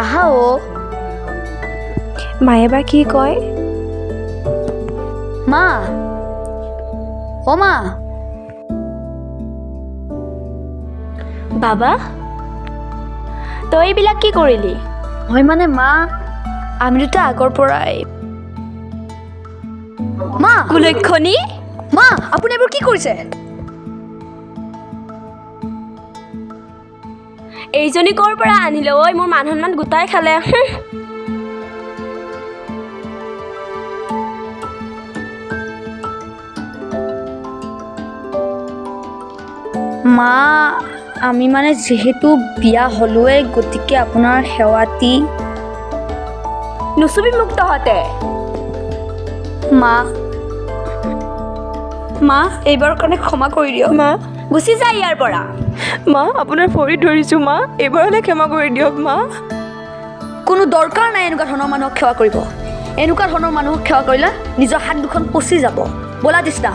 আহা অ'। মায়ে বা কি কয়। মা, অ' মা। বাবা, তই এইবিলাক কি কৰিলি? মই মানে মা, আমি দুটা আগৰ পৰাই মা। কুলক্ষণী। মা, আপুনি এইবোৰ কি কৰিছে? এইজনী ক'ৰ পৰা আনিলে ঐ? মোৰ মান সন্মান গোটাই খালে। মা, আমি মানে যিহেতু বিয়া হ'লোৱেই, গতিকে আপোনাৰ সেৱাটি। নুচুবি মোক তহঁতে। মা, মা, এইবাৰৰ কাৰণে ক্ষমা কৰি দিয়ক। মা। গুচি যা ইয়াৰ পৰা। মা, আপোনাৰ ভৰিত ধৰিছোঁ মা, এইবাৰলৈ ক্ষমা কৰি দিয়ক মা। কোনো দৰকাৰ নাই এনেকুৱা ধৰণৰ মানুহক সেৱা কৰিব। এনেকুৱা ধৰণৰ মানুহক সেৱা কৰিলে নিজৰ হাত দুখন পচি যাব। ব'লা তৃষ্ণা।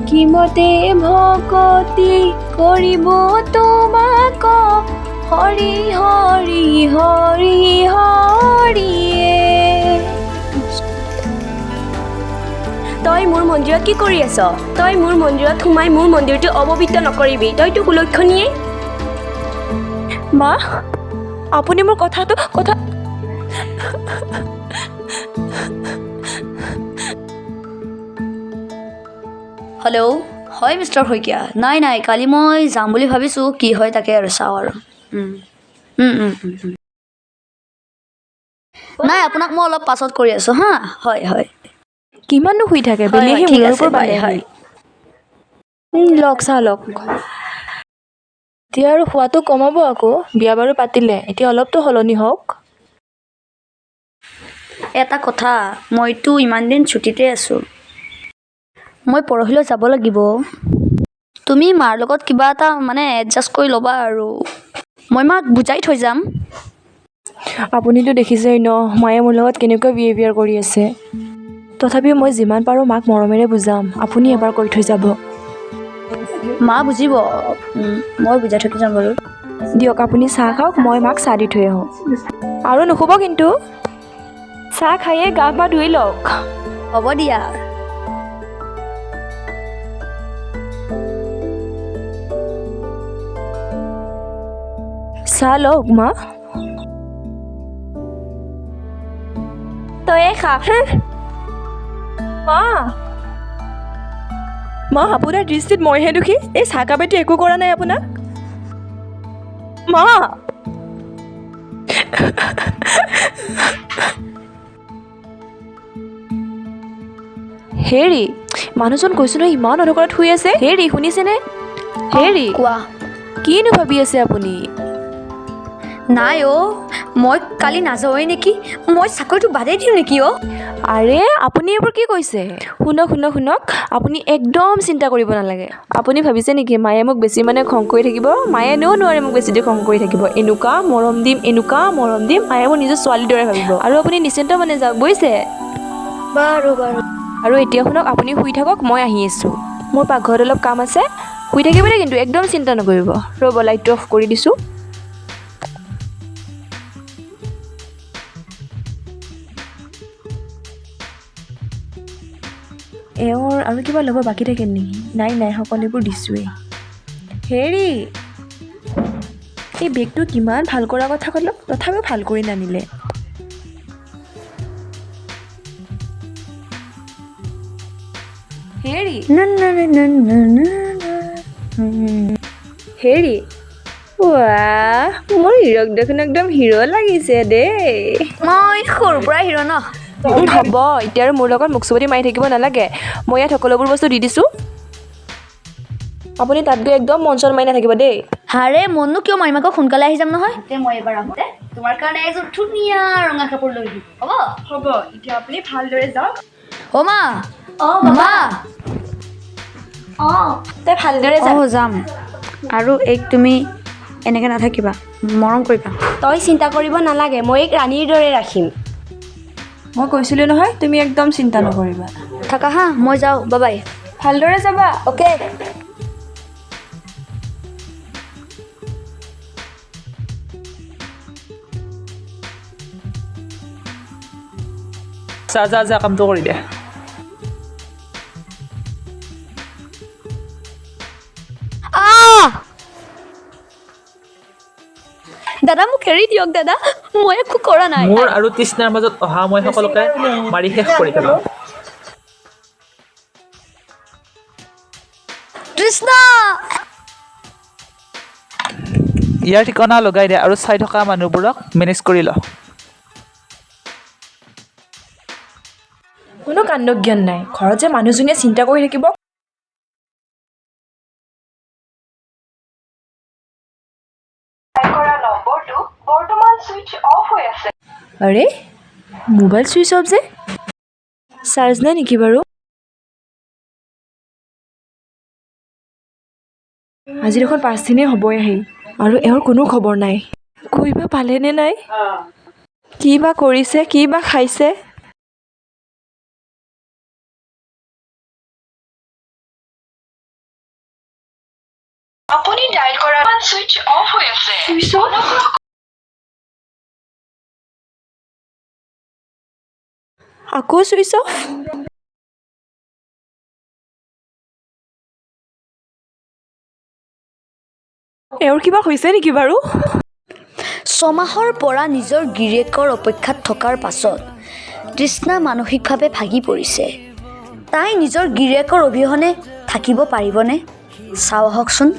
কিমতে ভকতি কৰিব তোমাক, হৰি হৰি হৰি হৰিয়ে। তই মোৰ মন্দিৰত কি কৰি আছ? তই মোৰ মন্দিৰত সোমাই মোৰ মন্দিৰটো অপবিত্ৰ নকৰিবি। তইতো কুলক্ষণীয়ে। মা, আপুনি মোৰ কথাটো কথা। হেল্ল', হয় মিষ্টাৰ শইকীয়া। নাই নাই, কালি মই যাম বুলি ভাবিছোঁ, কি হয় তাকে আৰু চাওঁ আৰু। উম, উম, উম, উম, উম। নাই, আপোনাক মই অলপ পাছত কৰি আছোঁ। হা, হয় হয়। কিমাননো শুই থাকে? হয়। বেলি হয় আহি ঠিক মূৰৰ আছে ওপৰ বাই। পালেহি। হয়। লওক, চাহ লওক। এতিয়া আৰু খোৱাটো কমাব আকৌ। বিয়া বাৰু পাতিলে, এতিয়া অলপতো সলনি হওক। এটা কথা, মইতো ইমান দিন ছুটীতে আছোঁ, মই পৰহিলৈ যাব লাগিব। তুমি মাৰ লগত কিবা এটা মানে এডজাষ্ট কৰি ল'বা আৰু মই মাক বুজাই থৈ যাম। আপুনিতো দেখিছেই ন, মায়ে মোৰ লগত কেনেকুৱা বিহেভিয়াৰ কৰি আছে। তথাপিও মই যিমান পাৰোঁ মাক মৰমেৰে বুজাম। আপুনি এবাৰ কৈ থৈ যাব। মা বুজিব। মই বুজাই থৈ যাম বাৰু। দিয়ক, আপুনি চাহ খাওক, মই মাক চাহ দি থৈ আহোঁ। আৰু নুশুব কিন্তু, চাহ খায়ে গা পা ধুই লওক। হ'ব দিয়া। চাহ লওক মা। তয়ে খা। মা, মা, আপোনাৰ দৃষ্টিত মইহে দোষী? এই চাহকাপেতো একো কৰা নাই আপোনাক। মা। হেৰি, মানুহজন কৈছোঁ নহয়, ইমান অন্ধকাৰত শুই আছে। হেৰি, শুনিছেনে? হেৰি। কোৱা। কিনো ভাবি আছে আপুনি? নাই অ', মই কালি নাযাওঁৱেই নেকি? মই চাকৰিটো বাদেই দিওঁ নেকি অ'? আৰে, আপুনি এইবোৰ কি কৈছে? শুনক শুনক শুনক, আপুনি একদম চিন্তা কৰিব নালাগে। আপুনি ভাবিছে নেকি মায়ে মোক বেছি মানে খং কৰি থাকিব? মায়ে এনেও নোৱাৰে মোক বেছি দেৰি খং কৰি থাকিব। এনেকুৱা মৰম দিম, এনেকুৱা মৰম দিম, মায়ে মোক নিজৰ ছোৱালীৰ দৰে ভাবিব। আৰু আপুনি নিশ্চিন্ত মনে যাওক, বুজিছে? বাৰু বাৰু। আৰু এতিয়া শুনক, আপুনি শুই থাকক, মই আহি আছোঁ। মোৰ পাকঘৰত অলপ কাম আছে। শুই থাকিব দেই কিন্তু, একদম চিন্তা নকৰিব। ৰ'ব, লাইটটো অফ কৰি দিছোঁ। এওঁৰ আৰু কিবা ল'ব বাকী থাকিল নেকি? নাই নাই, সকলোবোৰ দিছোঁৱেই। হেৰি, এই বেগটো কিমান ভাল কৰাৰ কথা ক'লোঁ, তথাপিও ভাল কৰি নানিলে। হেৰি। না না না না না না না। হেৰি, ৱাহ, মোৰ হিৰক দেখোন একদম হিৰ' লাগিছে দেই। মই সৰুৰ পৰাই হিৰ' ন। হ'ব, এতিয়া আৰু মোৰ লগত মুখ চুপতি মাৰি থাকিব নালাগে। মই ইয়াত সকলোবোৰ বস্তু দি দিছোঁ। আপুনি তাত গৈ একদম মন চন মাৰি নাথাকিব দেই। হাৰে, মননো কিয় মাৰিম আকৌ? সোনকালে আহি যাম নহয়। মই এইবাৰ আহোঁতে তোমাৰ কাৰণে এযোৰ ধুনীয়া ৰঙা কাপোৰ লৈ আহিম, হ'ব? হ'ব, এতিয়া আপুনি ভালদৰে যাওক। অ' মা। অঁ। মা। অঁ। তই ভালদৰে যা। অঁ, যাম। আৰু এইক তুমি এনেকৈ নাথাকিবা, মৰম কৰিবা। তই চিন্তা কৰিব নালাগে, মই এইক ৰাণীৰ দৰে ৰাখিম। মই কৈছিলোঁ নহয়, তুমি একদম চিন্তা নকৰিবা। থাকা হা, মই যাওঁ, বাই বাই। ভালদৰে যাবা। অ'কে। যা যা যা, কামটো কৰি দে। আহ দাদা, মোক এৰি দিয়ক দাদা, মই একো কৰা নাই। মোৰ আৰু তৃষ্ণাৰ মাজত অহা মই সকলোকে মাৰি শেষ কৰি পেলাম। তৃষ্ণা! ইয়াৰ ঠিকনা লগাই দে আৰু চাই থকা মানুহবোৰক মেনেজ কৰি ল। কোনো কাণ্ডজ্ঞান নাই। ঘৰত যে মানুহজনীয়ে চিন্তা কৰি থাকিব। আৰে, মোবাইল ছুইচ অফ যে, চাৰ্জ নাই নেকি বাৰু? আজি দেখোন 5 দিনেই হ'বই আহি আৰু এওঁৰ কোনো খবৰ নাই। গৈ বা পালেনে নাই, কি বা কৰিছে, কি বা খাইছে। Switch off? আকৌ ছুইচ অফ। এওঁৰ কিবা হৈছে নেকি বাৰু? 6 মাহৰ পৰা নিজৰ গিৰিয়েকৰ অপেক্ষাত থকাৰ পাছত তৃষ্ণা মানসিকভাৱে ভাগি পৰিছে। তাই নিজৰ গিৰিয়েকৰ অবিহনে থাকিব পাৰিবনে? চাওঁ আহকচোন।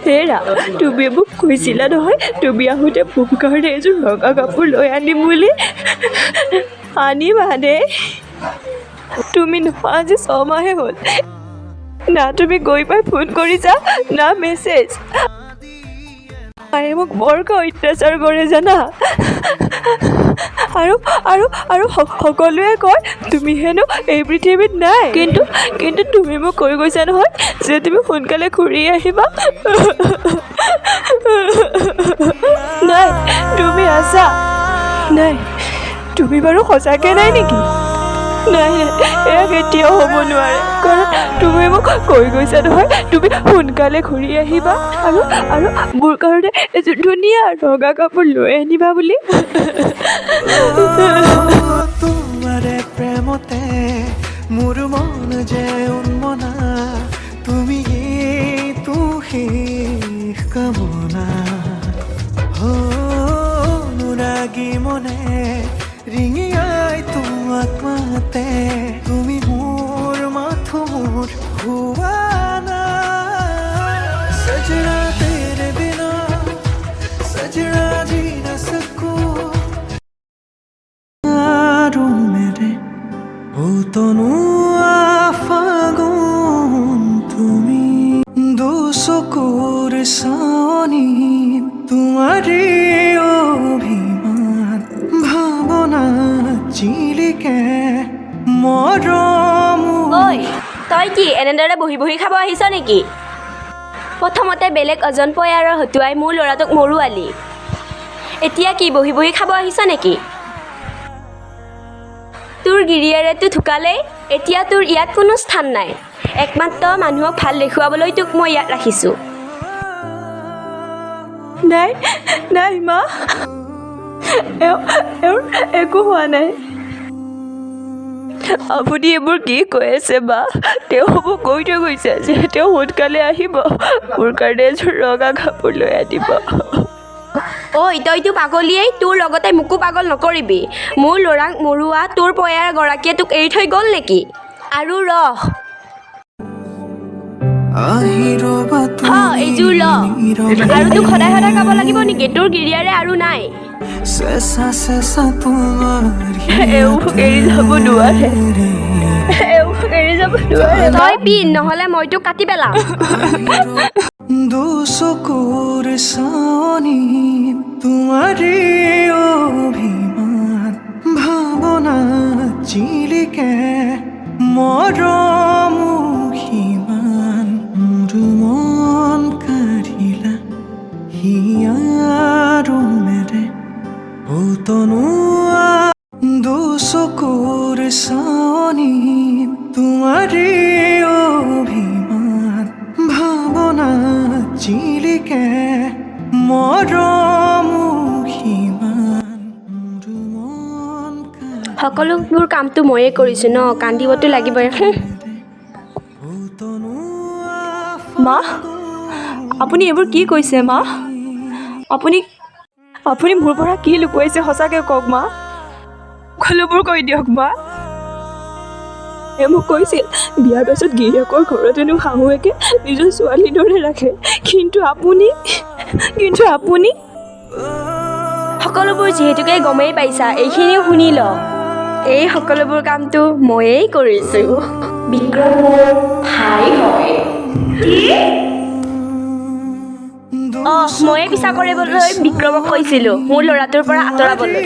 হেৰা, তুমি মোক কৈছিলা নহয় তুমি আহোঁতে মোৰ কাৰণে এযোৰ ৰঙা কাপোৰ লৈ আনিম বুলি। আনিবা দেই। তুমি নোহোৱা আজি 6 মাহে হ'ল। না তুমি গৈ পাই ফোন কৰিছা, না মেছেজ। মায়ে মোক বৰকৈ অত্যাচাৰ কৰে জানা। আৰু আৰু আৰু সকলোৱে কয় তুমি হেনো এই পৃথিৱীত নাই। কিন্তু তুমি মোক কৈ গৈছা নহয় যে তুমি সোনকালে ঘূৰি আহিবা। নাই, তুমি আছা। নাই, তুমি বাৰু সঁচাকৈ নাই নেকি? নাই নাই, এয়া কেতিয়াও হ'ব নোৱাৰে, কাৰণ তুমি মোক কৈ গৈছা নহয় তুমি সোনকালে ঘূৰি আহিবা আৰু আৰু মোৰ কাৰণে এযোৰ ধুনীয়া ৰঙা কাপোৰ লৈ আনিবা বুলি। তোমাৰে প্ৰেমতে মোৰ মন যে উন্মনা, তুমি এইটো শেষ কামনা। অনুৰাগী মনে ৰিঙিয়াই তোমাক মাতে, তুমি মোৰ মাথো মোৰ হোৱা না। सजना तेरे बिना सजना जी न सकूं আৰু মেৰে উতনুৱা ফাগুন, তুমি দুচকুৰ চাৱনিত তোমাৰে অভিমান ভাৱনা জিলিকে মৰম। ঐ, তই কি এনেদৰে বহি বহি খাব আহিছ নেকি? প্ৰথমতে বেলেগ এজন পয়াৰৰ হতুৱাই মোৰ ল'ৰাটোক মৰুৱালি, এতিয়া কি বহি বহি খাব আহিছ নেকি? তোৰ গিৰিয়েৰেতো ঢুকালেই, এতিয়া তোৰ ইয়াত কোনো স্থান নাই। একমাত্ৰ মানুহক ভাল দেখুৱাবলৈ তোক মই ইয়াত ৰাখিছোঁ। নাই নাই মা, এওঁৰ একো হোৱা নাই। আপুনি এইবোৰ কি কৈ আছে বা? তেওঁ মোক কৈ থৈ গৈছে যে তেওঁ সোনকালে আহিব, মোৰ কাৰণে এযোৰ ৰঙা কাপোৰ লৈ আনিব। ঐ, তইতো পাগলীয়েই, তোৰ লগতে মোকো পাগল নকৰিবি। মোৰ ল'ৰাক মৰোৱা তোৰ পয়াৰ গৰাকীয়ে তোক এৰি থৈ গ'ল নেকি? আৰু ৰহ। আহি ৰবা। হ, এইযোৰ ল। আৰু তোক সদায় সদায় খাব লাগিব নেকি? তোৰ গিৰিয়েৰে আৰু নাই। চেঁচা চেঁচা তোমাৰ এওঁ মোক এৰি যাব নোৱাৰে, এওঁ মোক এৰি যাব নোৱাৰে। তই পিন, নহ'লে মই তোক কাটি পেলাম। দুচকুৰ চাৱনিত তোমাৰে অভিমান ভাৱনা জিলিকে মৰমো সিমান, মোৰ মন কাঢ়িলা হিয়াৰ মেৰে উতনুৱা। দুচকুৰ চাৱনিত তোমাৰে অভিমান ভাৱনা জিলিকে মৰমো সিমান মোৰ মন সকলোবোৰ কামটো ময়ে কৰিছোঁ ন, কান্দিবতো লাগিবই। মা, আপুনি এইবোৰ কি কৈছে মা? আপুনি আপুনি মোৰ পৰা কি লুকুৱাইছে সঁচাকৈ কওক মা। সকলোবোৰ কৈ দিয়ক মা। এই মোক কৈছিল বিয়াৰ পাছত গিৰিয়েকৰ ঘৰত হেনো শাহুৱেকে নিজৰ ছোৱালীৰ দৰে ৰাখে, কিন্তু আপুনি সকলোবোৰ যিহেতুকে গমেই পাইছা, এইখিনিও শুনি ল। এই সকলোবোৰ কামটো ময়েই কৰিছোঁ। বিক্ৰম মোৰ ভাই হয়। অঁ, ময়ে পিছা কৰিবলৈ বিক্ৰমক কৈছিলোঁ মোৰ ল'ৰাটোৰ পৰা আঁতৰাবলৈ,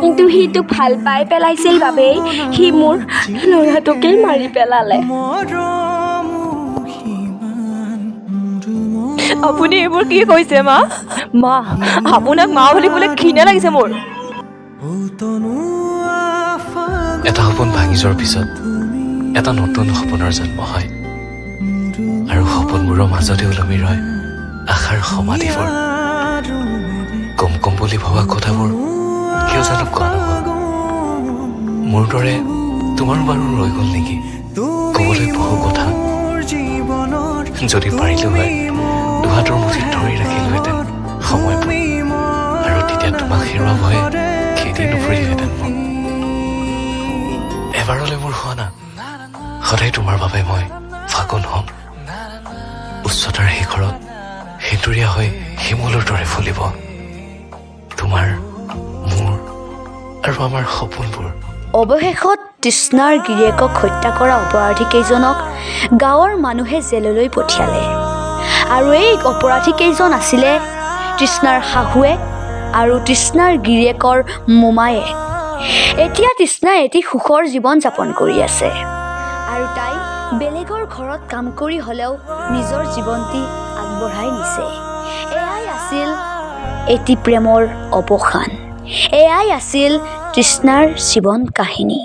কিন্তু সি তোক ভাল পাই পেলাইছিল বাবেই সি মোৰ ল'ৰাটোকেই মাৰি পেলালে। মৰমো সিমান মোৰ মন আপুনি এইবোৰ কি কৈছে মা? মা, আপোনাক মা বুলি ক'বলৈ ঘৃণা লাগিছে মোৰ। এটা সপোন ভাঙি যোৱাৰ পিছত এটা নতুন সপোনৰ জন্ম হয় আৰু সপোনবোৰৰ মাজতে ওলমি ৰয় আশাৰ সমাধিবোৰ। কম কম বুলি ভবা কথাবোৰ কিয় জানো কোৱা নহ'ল। মোৰ দৰে তোমাৰো বাৰু ৰৈ গ'ল নেকি ক'বলৈ বহু কথা? যদি পাৰিলো হয়, দুহাতৰ মুঠিত ধৰি ৰাখিলোহেঁতেন সময়বোৰ আৰু তেতিয়া তোমাক হেৰুৱা ভয়ে খেদি নুফুৰিলহেঁতেন মোক। এবাৰলৈ মোৰ হোৱা না, সদায় তোমাৰ বাবে মই ফাগুন হ'ম। উচ্চতাৰ শিখৰত সেন্দুৰীয়া হৈ শিমলুৰ দৰে ফুলিব তোমাৰ, মোৰ আৰু আমাৰ সপোনবোৰ। অৱশেষত তৃষ্ণাৰ গিৰিয়েকক হত্যা কৰা অপৰাধীকেইজনক গাঁৱৰ মানুহে জেললৈ পঠিয়ালে আৰু এই অপৰাধীকেইজন আছিলে তৃষ্ণাৰ শাহুৱেক আৰু তৃষ্ণাৰ গিৰিয়েকৰ মোমায়েক। এতিয়া তৃষ্ণাই এটি সুখৰ জীৱন যাপন কৰি আছে আৰু তাই বেলেগৰ ঘৰত কাম কৰি হ'লেও নিজৰ জীৱনটি আগবঢ়াই নিছে। এয়াই আছিল এটি প্ৰেমৰ অৱসান। এয়াই আছিল তৃষ্ণাৰ জীৱন কাহিনী।